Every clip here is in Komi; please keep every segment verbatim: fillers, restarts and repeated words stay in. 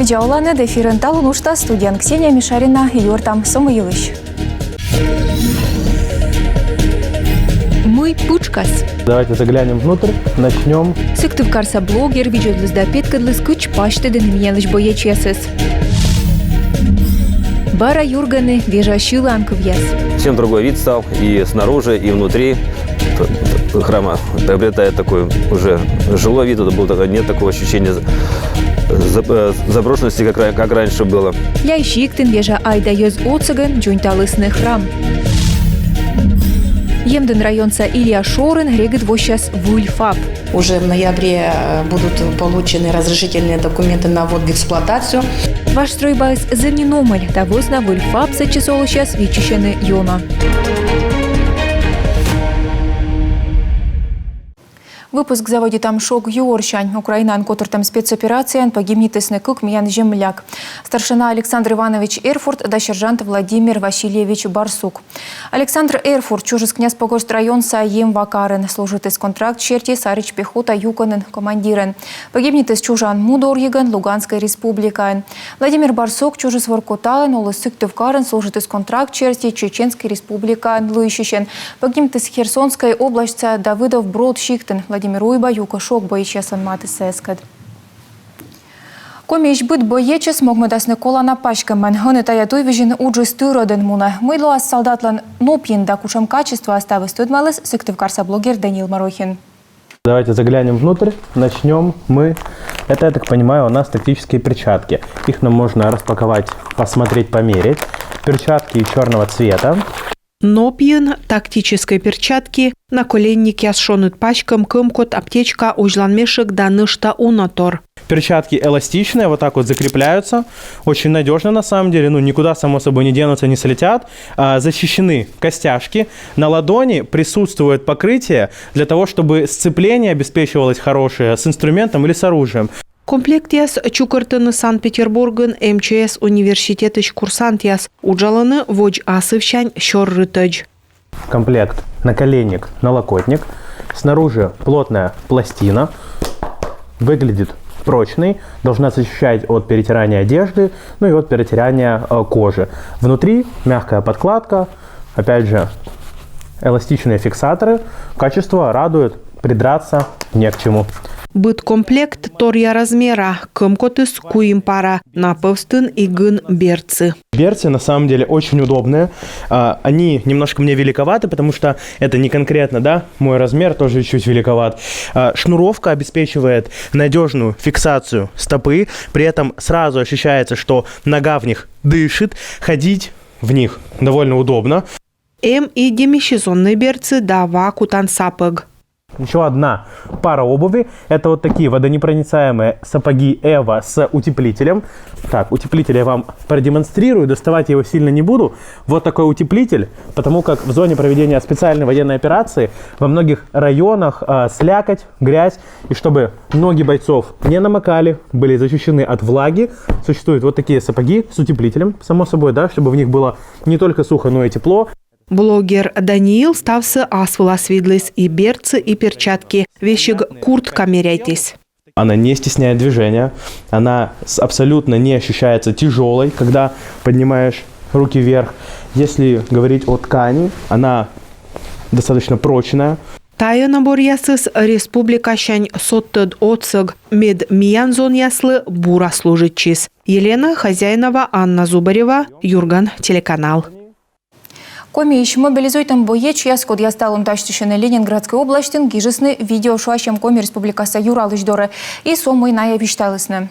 Видза оланныд! Эфирын «Талун» уджтас, студияын Ксения Мишарина. Юӧртам со мый йылысь. Мый пытшкас? Давайте заглянем внутрь, начнем. Сыктывкарса блогер видзӧдліс да петкӧдліс, кыдз пасьтӧдӧны миянлысь боечьясӧс. Бара юргӧны вежа сьылан кывъяс. Всем другой вид стал и снаружи, и внутри храма. Приобретает такой уже жилой вид, это было такое, нет такого ощущения за- за- э, заброшенности, как ра- как раньше было. Ляйсиктын вежа «Айда йӧз» отсӧгӧн дзоньталісны храм. Емдін районса Илья шорын регыд воссяс выль ФАП. Уже в ноябре, э, будут получены разрешительные документы на ввод в эксплуатацию. Важ стрӧйбаыс зэв нин омӧль, та вӧсна выль ФАП сэтчӧс олысьяс виччысьӧны ёна. Выпуск заводитам шог юӧрсянь. Украинаын котыртӧм спецоперацияын погибнитісны кык миян земляк: старшина Александр Иванович Эрфурт да сержант Владимир Васильевич Барсук. Александр Эрфурт чужис Князь-Погост районса Емва карын, служитіс контракт серти Саридз пехота юкӧнын командирӧн. Погибнитіс чужан му дорйигӧн Луганскӧй Республикаын. Владимир Барсук чужис Воркутаын, оліс Сыктывкарын, служитіс контракт серти Чеченскӧй Республикаын лыйсьысьӧн. Погибнитіс Херсонскӧй обласьтса Давыдов Брод сиктын. Владимир Уйба юкӧ шог боечьяслӧн матыссаыскӧд. Комиысь быд боечӧс могмӧдасны колана паськӧмӧн. Ӧні тайӧ туйвизьын уджыс тырӧдын мунӧ. Мый лоас салдатлӧн нопйын да кутшӧм качествоас, та вӧсна тӧдмаліс сыктывкарса блогер Даниил Марохин. Давайте заглянем внутрь. Начнем мы. Это, я так понимаю, у нас тактические перчатки. Их нам можно распаковать, посмотреть, померить. Перчатки чёрного цвета. Нопйын тактическӧй перчатки, наколенникъяс, шоныд паськӧм, кӧмкот, аптечка, узьлан мешӧк да нӧшта уна тор. Перчатки эластичные, вот так вот закрепляются. Очень надёжно на самом деле. Ну, никуда, само собой, не денутся, не слетят. А, защищены костяшки. На ладони присутствует покрытие для того, чтобы сцепление обеспечивалось хорошее с инструментом или с оружием. Комплектъяс чукӧртӧны Санкт-Петербургын МЧС университетысь курсантъяс. Уджалӧны водз асывсянь сёр рытӧдз. Комплект: наколенник, налокотник. Снаружи плотная пластина. Выглядит прочный. Должна защищать от перетирания одежды, ну и от перетирания, э, кожи. Внутри мягкая подкладка. Опять же, эластичные фиксаторы. Качество радует. Придраться не к чему. Быд комплект торъя размера, кӧмкотыс куим пара, на пӧвстын и гын берцы. Берцы на самом деле очень удобные. А, они немножко мне великоваты, потому что это не конкретно, да, мой размер, тоже чуть великоват. А, шнуровка обеспечивает надёжную фиксацию стопы, при этом сразу ощущается, что нога в них дышит, ходить в них довольно удобно. Эм и демисезоннӧй берцы да ва кутан сапӧг. Ещё одна пара обуви. Это вот такие водонепроницаемые сапоги Эва с утеплителем. Так, утеплитель я вам продемонстрирую, доставать я его сильно не буду. Вот такой утеплитель, потому как в зоне проведения специальной военной операции во многих районах, а, слякоть, грязь. И чтобы ноги бойцов не намокали, были защищены от влаги, существуют вот такие сапоги с утеплителем, само собой, да, чтобы в них было не только сухо, но и тепло. Блогер Даниил ставсӧ ас вылас видліс: и берцы, и перчатки, весиг куртка меряйтіс. Она не стесняет движения, она с- абсолютно не ощущается тяжелой, когда поднимаешь руки вверх. Если говорить о ткани, она достаточно прочная. Тайӧ наборъясыс республикасянь содтӧд отсӧг, мед миян зонъяслы бура служитчис. Елена Хозяинова, Анна Зубарева, «Юрган» телеканал. Комиысь мобилизуйтӧм боечьяс, кодъяс талун дасьтысьӧны Ленинградскӧй обласьтын, гижисны видео шуасьӧм Коми Республикаса юралысь дорӧ. И со мый найӧ висьталісны.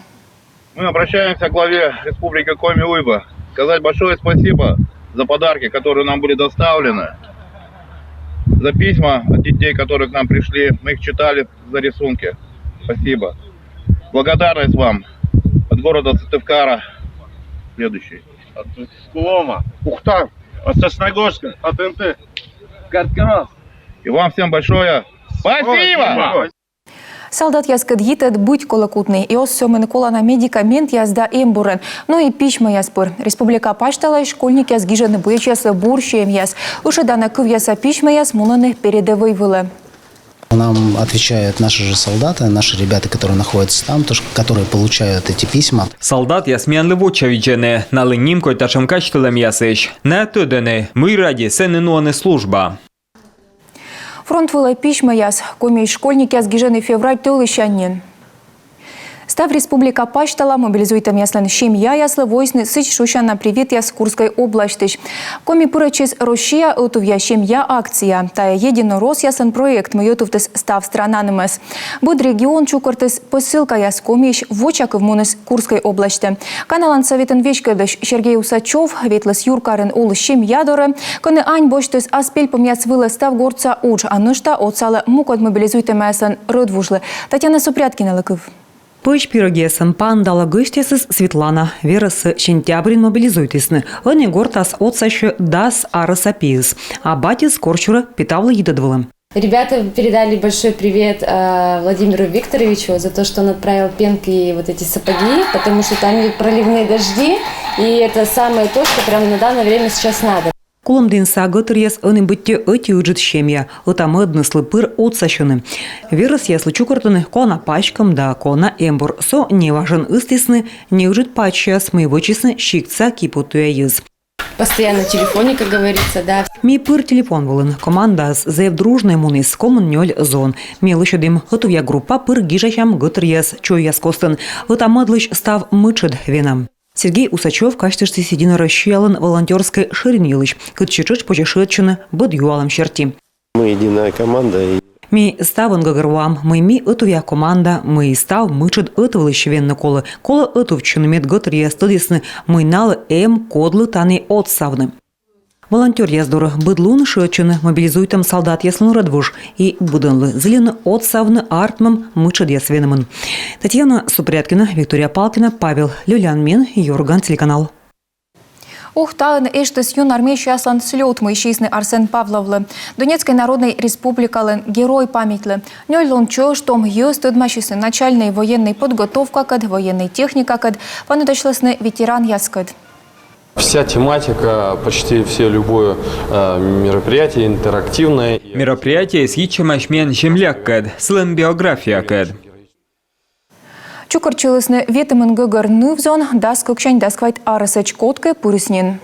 Мы обращаемся к главе Республики Коми Уйба сказать большое спасибо за подарки, которые нам были доставлены, за письма от детей, которые к нам пришли. Мы их читали, за рисунки. Спасибо. Благодарность вам от города Сыктывкара. Следующий. От Кулома. Ухта. От Сосногорска. От Н Т. Каркаров. И вам всем большое спасибо! Салдатъяскӧд йитӧд быть колӧ кутны, и оз сӧмын колана медикаментъяс да эмбурӧн, но и письмӧяс пыр. Республика пасьталаысь школьникъяс гижӧны боечьяслы бур сиӧмъяс. Ышӧдана кывъяса письмӧяс мунӧны передӧвӧй вылӧ. Нам отвечают наши же солдаты, наши ребята, которые находятся там, то, что, которые получают эти письма. Солдатъяс миянлы вочавидзӧны, налы нимкодь татшӧм казьтылӧмъясысь. Найӧ тӧдӧны, мый ради сэні нуӧны служба. Фронт вылӧ письмӧяс. Комиысь школьникъяс гижӧны февраль тӧлысьӧн нин. Став республика пасьтала мобилизуйтӧмъяслӧн семьяяслы воисны сідз шусяна приветъяс Курской обласьтысь. Коми пырӧдчис «Россия ӧтувъя семья» акцияӧ. Тайӧ единороссъяслӧн проект, мый ӧтувтіс став странанымӧс. Быд регион чукӧртіс посылкаяс. Комиысь вочакыв муніс Курской обласьтӧ. Каналан Сӧветӧн веськӧдлысь Сергей Усачёв ветліс юркарын олысь семья дорӧ, кӧні ань босьтіс ас пельпомъяс вылӧ став гортса удж, а нӧшта отсалӧ мукӧд мобилизуйтӧмъяслӧн рӧдвужлы. Татьяна Супряткиналы кыв. Пӧсь пирӧгъясӧн, паныдалӧ гӧсьтъясӧс Светлана. Верӧс сентябрын мобилизуйтісны. Ӧні гортас отсасьӧ дас арӧса пиыс. А батьыс корсюрӧ петавлӧ йитӧд вылӧ. Ребята передали большой привет, э, Владимиру Викторовичу за то, что он отправил пенки и вот эти сапоги, потому что там идут проливные дожди, и это самое то, что прямо на данное время сейчас надо. Кулӧмдінса гӧтыръяс ӧні быттьӧ ӧти ыджыд семья, ӧта-мӧдныслы пыр отсасьӧны. Верӧсъяслы чукӧртӧны кона паськӧм да кона эмбур. Со неважӧн ыстісны неыджыд пачьяс, мый вӧчисны сиктса киподтуя йӧз. Постоянно в телефоне, как говорится, да. Ми пыр телефон вылын. Командаыс зэв дружнӧй муніс, комын нёль зон. Ми лӧсьӧдім ӧтувъя группа, пыр гижасям гӧтыръяс чойяс костын. Ӧта-мӧдлысь став мытшӧд венам. Сергей Усачёв казьтыштіс «Единая Россиялӧн» волонтёрскӧй шӧрин йылысь, кытчӧ тшӧтш позьӧ шыӧдчыны быд юалӧм серти. Мы единая команда. И ми ставӧн гӧгӧрвоам, мый ми ӧтувъя команда, мый став мытшӧд ӧтвылысь венны колӧ. Колӧ ӧтувтчыны, мед гӧтыръяс тӧдісны, мый налы эм кодлы тані отсавны. Волонтёръяс дорӧ быд лун шыӧдчӧны мобилизуйтӧм солдатъяслӧн рӧдвуж, и быдӧнлы зільӧны отсавны артмӧм мытшӧдъяс венӧмын. Татьяна Супряткина, Виктория Палкина, Павел Люлянмин, «Юрган» телеканал. Ухтаын эштіс юнармеецъяслӧн слёт, мый сиисны Арсен Павловлы, Донецкӧй Народнӧй Республикалӧн Герой паметьлы. Нёль лун чӧж том йӧз тӧдмасисны начальнӧй военнӧй подготовкакӧд, военнӧй техникакӧд, паныдасьлісны ветеранъяскӧд. Вся тематика, почти все, любое, э, мероприятие интерактивное. Мероприятиеыс йитчӧмаӧсь миян земляккӧд, сылӧн биографиякӧд. Чукӧртчылісны ветымын гӧгӧр ныв-зон дас кыксянь дас квайт арӧсӧдз. Кодкӧ пырис нин.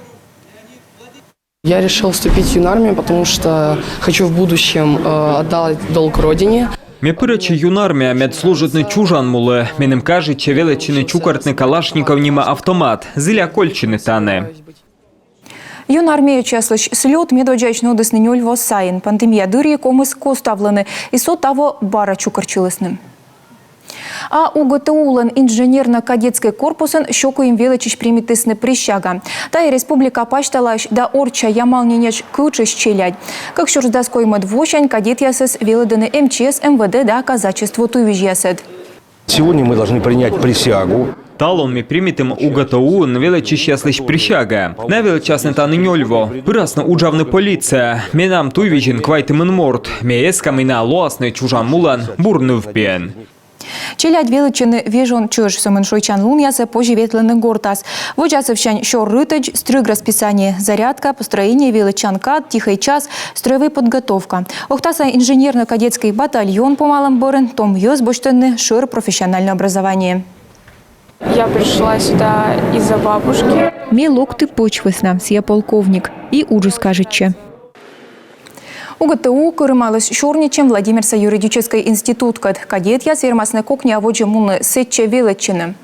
Я решил вступить в юнармию, потому что хочу в будущем, э, отдать долг Родине. Ме пырӧдчи юнармияӧ, мед служитны чужан мулы. Меным кажитчӧ велӧдчыны чукӧртны Калашников нима автомат. Зіля кольччыны тані. Юнармеецъяслысь слёт медводдзаысь нуӧдісны нёль во сайын. Пандемия дырйи ковмис коставлыны, и со таво бара чукӧртчылісны. А УГТУ-лӧн инженерно-кадетскӧй корпусын сё куим велӧдчысь примитісны присяга. Тайӧ республика пасьталаысь да орчча Ямал-Ненеч кытшысь челядь. Кык сюрс дас коймӧд восянь кадетъясӧс велӧдӧны МЧС, МВД да казачество туйвизьясӧд. Сегодня мы должны принять присягу. Талун ми примитім УГТУ-ын велӧдчысьяслысь присяга. Найӧ велӧдчасны тані нёль во. Пырасны уджавны полицияӧ. Менам туйвизьын квайтымын морт. Ме эска, мый найӧ лоасны чужан мулӧн бур нывпиӧн. Челядь велӧдчӧны вежон чӧж, сӧмын шойччан лунъясӧ позьӧ ветлыны гортас. Водз асывсянь сёр рытӧдз, стрӧг расписание: зарядка, построение, велӧдчан кад, тихӧй час, строевӧй подготовка. Ухтаса инженерно-кадетскӧй батальон помалӧм бӧрын том йӧз босьтӧны шӧр профессиональнӧй образование. Я пришла сюда из-за бабушки. Ме локті пӧч вӧсна, сійӧ полковник, и уджыс кажитчӧ. УГТУ кырымаліс сёрнитчӧм Владимирса юридическӧй институткӧд. Кадетъяс вермасны кокниа водзӧ мунны сэтчӧ велӧдчыны.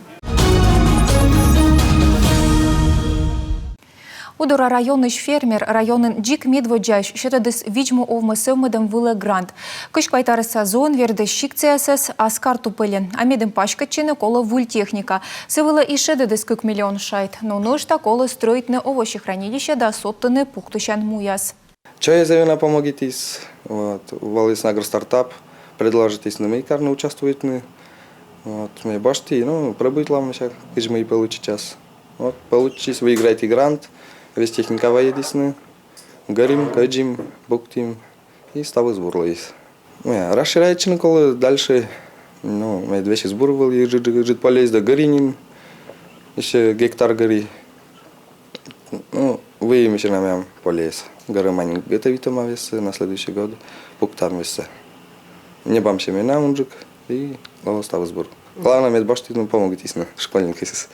Удора районысь фермер районын дзик медводдзаысь сетӧдіс видз-му овмӧ сӧвмӧдӧм вылӧ грант. Кызь квайт арӧса зон вердіс сиктсаясӧс ас картупельӧн. А медым паськӧдчыны, колӧ выль техника. Сы вылӧ и шедӧдіс кык миллион шайт. Но нӧшта колӧ стрӧитны овощехранилище да содтыны пуктысян муяс. Чойӧ зэв ёна помогитіс. Вот. Вӧліс на агростартап, предложитісны, мый карны, участвуйтны. Вот. Ме босьті, ну, пробуйтлам сэсся, кыдз мый получитчас. Вот. Получитчис, выиграйті грант, весь техника вайӧдісны. Гӧрим, кӧдзим, пуктім, и ставыс бур лоис. Ну, я, расширяйтчыны колӧ дальше. Ну, мед весиг бур вӧлі, ыджыд, ыджыд полеыс да гӧри нин. Ещё гектар гӧри. Ну, выйим ещё на мем полеыс. Гӧрӧма нин, готовитӧма вессӧ, на следующий год пуктам вессӧ. Ньӧбам семена унджык и лоӧ ставыс бур. Главное, мед босьтісны, помогитісны школьникъясыс.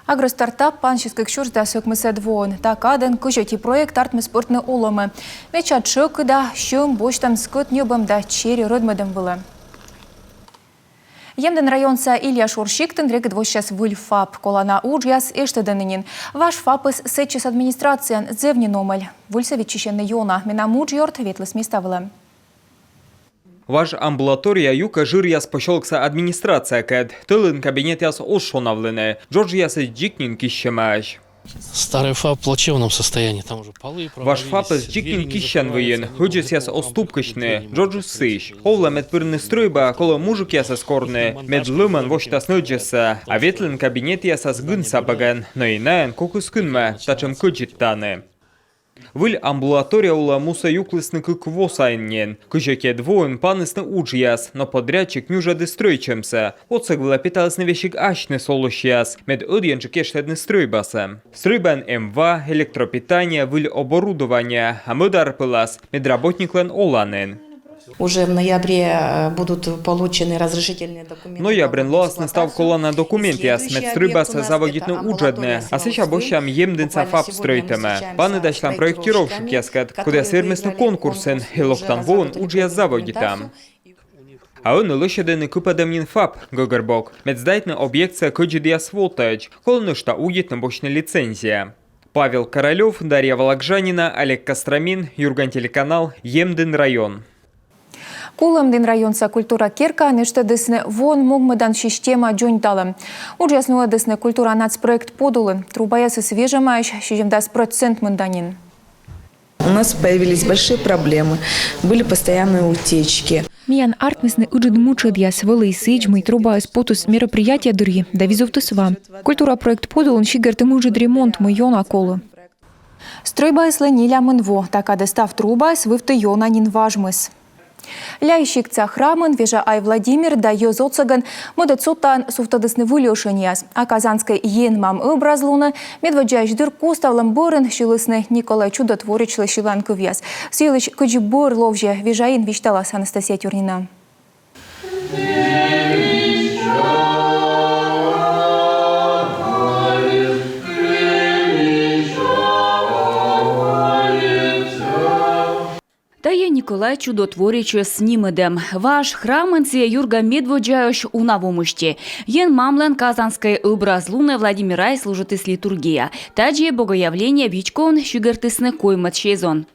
«Агростартап» пансис кык сюрс дас ӧкмысӧд воын. Та кадӧн кызь ӧти проект артмис пыртны олӧмӧ. Медся тшӧкыда сьӧм босьтӧм скӧт ньӧбӧм да чери рӧдмӧдӧм вылӧ. Емдін районса Ильяшур сиктын регыд воссяс выль ФАП. Колана уджъяс эштӧдӧны нин. Важ ФАП-ыс сэтчис администрацияын, зэв нин омӧль. Выльсӧ виччысьӧны ёна. Менам уджъёрт ветліс места вылӧ. Важ амбулатория юкӧ жыръяс посёлокса администрациякӧд. Тӧлын кабинетъяс оз шонавлыны. Джоджъясыс дзик нин киссьӧмаӧсь. Старый ФАП плачевном состоянии, там уже полы... Важ ФАП-ыс дзик нин киссян выйын, ӧдзӧсъяс оз тупкысьны, джоджыс сыысь. Овлӧ, мед пырны стрӧйбаӧ, колӧ мужикъясӧс корны, мед лӧмӧн восьтасны ӧдзӧссӧ. А ветлін кабинетъясас гын сапӧгӧн, но и найӧ кокыс кынмӧ татшӧм кӧдзыд тані. Выль амбулатория улӧ мусӧ юклісны кык во сайын нин. Кызь ӧтиӧд воын панісны уджъяс, но подрядчик нюжӧдіс стрӧитчӧмсӧ. Отсӧг вылӧ петалісны весиг асьныс олысьяс, мед ӧдйӧнджык эштӧдны стрӧйбасӧ. Стрӧйбаын эм ва, электропитание, выль оборудование, а мӧдар пӧлас, мед работниклӧн оланін. Уже в ноябре, э, будут получены разрешительные документы. Ноябрьын лоасны став колана документъяс, мед стрӧйбасӧ заводитны уджӧдны, а сэсся босьтам Емдінса ФАП стрӧитӧмӧ. Паныдасям проектировщикъяскӧд, кодъяс вермисны конкурсын, и локтан воын уджъяс заводитам. А ӧні лӧсьӧдӧны кыпӧдӧм нин ФАП гӧгӧрбок. Мед сдайтны объектсӧ кӧдзыдъяс вотӧдз, колӧ нӧшта удитны босьтны лицензия. Павел Королёв, Дарья Вологжанина, Олег Костромин, «Юрган» телеканал, Емдін район. Кулӧмдін районса культура керкаын эштӧдісны воӧн могмӧдан система дзоньталӧм. Уджъяс нуӧдісны культура нацпроект подулын. Трубаясыс вежӧмаӧсь сизимдас процент мында нин. У нас появились большие проблемы, были постоянные утечки. Миян артмисны ыджыд мытшӧдъяс, вӧлі и сідз, мый трубаыс потіс мероприятие дырйи да визувтіс ва. Культура проект подулын сигӧртім ыджыд ремонт, мый ёна колӧ. Стрӧйбаыслы нелямын во, та кадӧ став трубаыс вывті ёна нин важмис. Ляй сиктса храмын вежа ай Владимир да йӧз отсӧгӧн мӧдӧд содтаын сувтӧдісны выль ӧшиньяс. А Казанскӧй Ен мам ӧбраз лунӧ медводдзаысь дыр коставлӧм бӧрын сьылісны Николай Чудотворичлы сьыланкывъяс. Сы йылысь, кыдзи бӧр ловзьӧ вежаин, висьталас Анастасия Тюрнина. Тайӧ Николай Чудотворичӧс нимӧдӧм. Важ храмын сійӧ юргӧ медводдзаысь уна во мысти. Ен мамлӧн Казанскӧй ӧбраз лунӧ Владимир ай служитіс литургия. Тадзи Богоявление вичкоын сигӧртісны коймӧд сезон.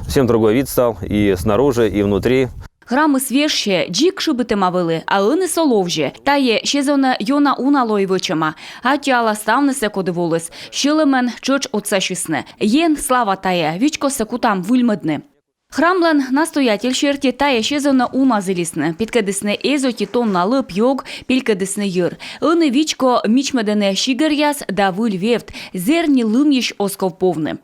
Совсем другой вид стал и снаружи, и внутри. Храмыс вежсьӧ, дзик шыбитӧма вӧлі, а ӧні со ловзьӧ. Тайӧ сезонӧ ёна уна лои вӧчӧма. Аттьӧала ставнысӧ, коді воліс. Сьӧлӧмӧн тшӧтш отсасисны. Ен слава тайӧ, вичкосӧ кутам выльмӧдны. Храмлӧн настоятель серти, тайӧ сезонӧ уна зілисны. Петкӧдісны эз ӧти тонна лӧп-ёг, пелькӧдісны йӧр. Ӧні вичко мичмӧдӧны сигӧръяс да выль вевт, зэрни лымйысь оз ков повны.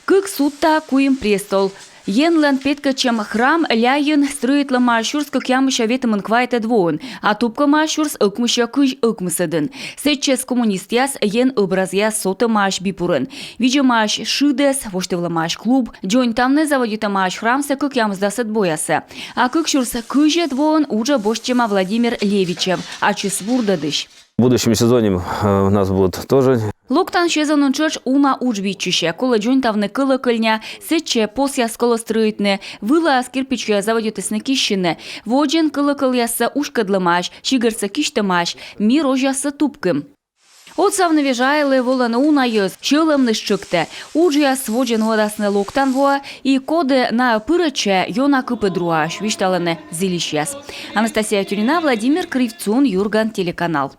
Кык судта, куим престол. Енлӧн петкӧдчӧм храм Ляйын стрӧитлӧмаӧсь сюрс кӧкъямыссё ветымын квайтӧд воын, а тупкӧмаӧсь сюрс ӧкмыссё кызь ӧкмысӧдын. Сэтчӧс коммунистъяс Ен ӧбразъяс сотӧмаӧсь бипурын. Видзӧмаӧсь шыдӧс, восьтывлӧмаӧсь клуб, дзоньтавны заводитӧмаӧсь храмсӧ кӧкъямысдасӧд боясӧ. А кык сюрс кызьӧд воын уджӧ босьтӧма Владимир Левичев, ачыс бурдӧдысь. В будущем сезоне, э, у нас будут тоже. Локтан сезонын тшӧтш уна удж виччысьӧ, колӧ дзоньтавны кӧлӧкӧльня, сэтчӧ посъяс колӧ стрӧитны, вылаас кирпичъяс заводитісны киссьыны. Водзын кӧлӧкӧльяссӧ уськӧдлӧмаӧсь, сигӧрсӧ кисьтӧмаӧсь, ми розьяссӧ тупким. Отсавны вежа айлы волӧны уна йӧз, сьӧлӧмныс тшӧктӧ. Уджъяс водзӧ нуӧдасны локтан воӧ, и коді наӧ пырӧдчӧ, ёна кыпыд руаӧсь, висьталӧны зільысьяс. Анастасия Тюрнина, Владимир Кривцун, «Юрган» телеканал.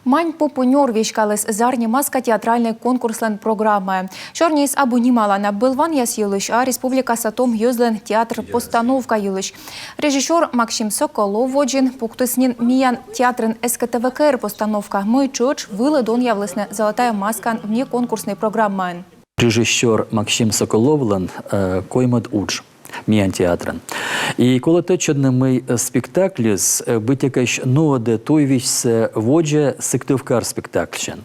«Мань попу нёр» веськаліс «Зарни маска» театральнӧй конкурслӧн программаӧ. Сёрниыс абу нималана бӧлванъяс йылысь, а республикаса том йӧзлӧн театр постановка йылысь. Режиссёр Максим Соколов водзын пуктіс нин «Миян театрын СКТВКР» постановка, мый тшӧтш вылӧ донъявлісны «Золотая маскаын» внеконкурснӧй программаын. Режиссёр Максим Соколовлӧн, э, коймӧд удж. миян театрын. И колӧ тӧдчӧдны, мый, э, спектакльыс, э, быттьӧкӧ нуӧдӧ туйвизьсӧ водзӧ Сыктывкар спектакльсянь.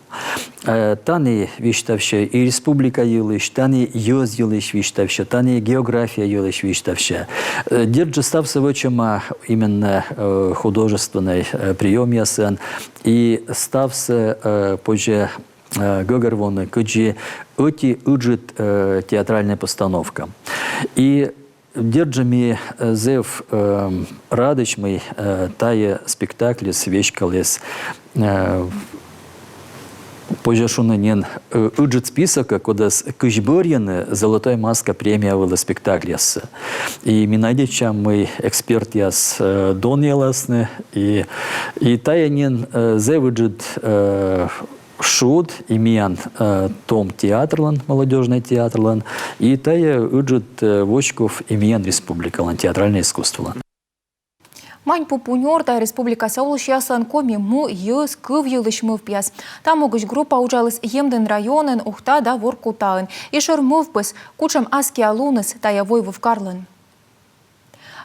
Э, тані висьтавсьӧ и республика йылысь, тані йӧз йылысь висьтавсьӧ, тані география йылысь висьтавсьӧ. Э, дерт жӧ, ставсӧ вӧчӧма именно, э, художественнӧй, э, приёмъясӧн, и ставсӧ, э, позьӧ, э, гӧгӧрвоны кыдзи ӧти ыджыд, э, театральнӧй постановка. И дерт жӧ, ми, э, зэв, э, радӧсь, мый, э, тайӧ спектакльыс веськаліс, э, позьӧ шуны, нин, э, ыджыд списокӧ, кодӧс кызь бӧрйыны «Золотая маска» премия вылӧ спектакльяссӧ. И ми надейтчам, мый экспертъяс, э, донъяласны, и, и тайӧ нин, э, зэв ыджыд, э, шуд и миян, э, том театрлӧн, молодёжнӧй театрлӧн, и тайӧ ыджыд, э, воськов и миян республикалӧн театральнӧй искусстволӧн. Маньпупунёр — тайӧ республикаса олысьяслӧн коми му, йӧз, кыв йылысь мӧвпъяс. Та могысь группа уджаліс Емдін районын, Ухта да Воркутаын. И шӧр мӧвпыс — кутшӧм аскиа луныс тайӧ войвыв карлӧн.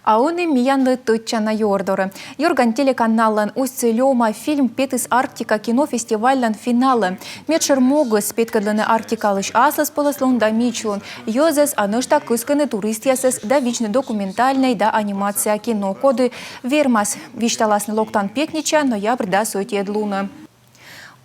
А ӧні миянлы тӧдчана юӧр дорӧ. «Юрган» телеканаллӧн «Усть-Цильома» фильм петіс «Арктика» кинофестивальлӧн финалӧ. Медшӧр могыс — петкӧдлыны Арктикалысь аслыспӧлӧслун да мичлун йӧзӧс, а нӧшта кыскыны туристъясӧс да видзны документальнӧй да анимация кино, коді вермас висьталасны локтан пятница, ноябрь дас ӧтиӧд лунӧ.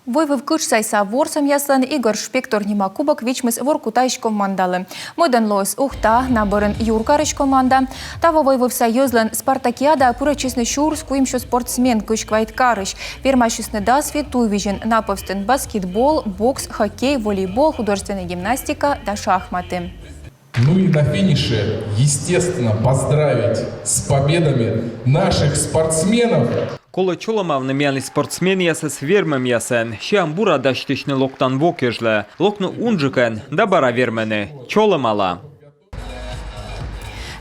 Войвыв кытш сайса ворсӧмъяслӧн Игорь Шпектор нима кубок вичмис Воркутаысь командалы. Мӧдӧн лоис Ухта, на бӧрын Юркарысь команда. Таво войвывса йӧзлӧн спартакиадаӧ пырӧдчисны сюрс куимсё спортсмен кызь квайт карысь. Вермасисны дас вит туйвизьын, на пӧвстын баскетбол, бокс, хоккей, волейбол, художественная гимнастика да шахматы. Ну и на финише, естественно, поздравить с победами наших спортсменов. Колӧ чолӧмавны миянлысь спортсменъясӧс вермӧмъясӧн, сиам бура дасьтысьны локтан во кежлӧ, локны унджыкӧн да бара вермӧны. Чолӧмала!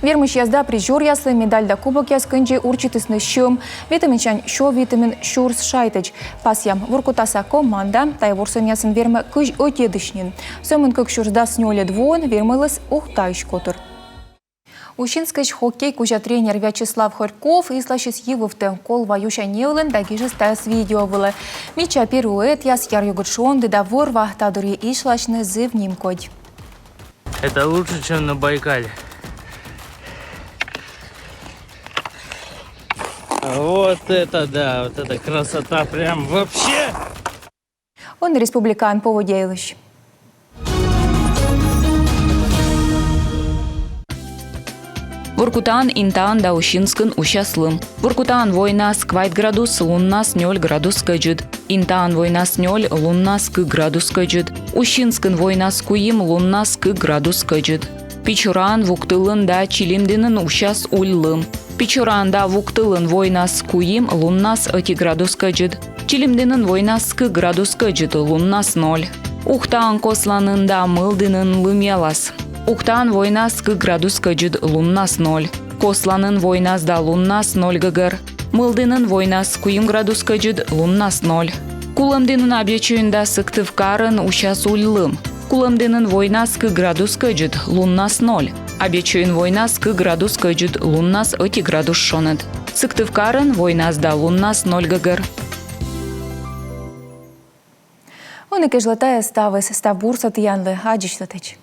Вермысьяс да призёръяслы медаль да кубокъяс кындзи урчитісны сьӧм ветымынсянь сё ветымын сюрс шайтӧдз. Пасъям, Воркутаса команда тайӧ ворсӧмъясын вермӧ кызь ӧтиӧдысь нин. Сӧмын кык сюрс дас нёльӧд воын вермаліс Ухтаысь котыр. Усинскысь хоккей кузя тренер Вячеслав Хорьков исласис йи вывтӧ. Кол ва юся неылын да гижис тайӧс видео вылӧ. Мича пируэтъяс, яръюгыд шонді да вӧр-ва — та дырйи исласьны зэв нимкодь. Это лучше, чем на Байкале. Вот это да, вот это красота, прям вообще! Ӧні республикаын поводдя йылысь. Воркутаын, Интаын да Усинскын усяс лым. Воркутаын войнас квайт градус, луннас нёль градус кӧдзыд. Интаын войнас нёль, луннас кык градус кӧдзыд. Усинскын войнас куим, луннас кык градус кӧдзыд. Печораын, Вуктылын да Чилимдінын усяс уль лым. Печораын да Вуктылын войнас куим, луннас ӧти градус кӧдзыд. Чилимдінын войнас кык градус кӧдзыд, луннас ноль. Ухтаын, Косланын да Мылдінын лымъялас. Ухтаын войнас кык градус кӧдзыд, луннас ноль. Косланын войнас да луннас ноль гӧгӧр. Мылдінын войнас куим градус кӧдзыд, луннас ноль. Кулӧмдінын, Абъячойын да Сыктывкарын усяс уль лым. Кулӧмдінын войнас кык градус кӧдзыд, луннас ноль. Абъячойын войнас кык градус кӧдзыд, луннас ӧти градус шоныд. Сыктывкарын войнас да луннас ноль гӧгӧр. Ӧні кежлӧ тайӧ ставыс. Став бурсӧ тіянлы, аддзысьлытӧдз.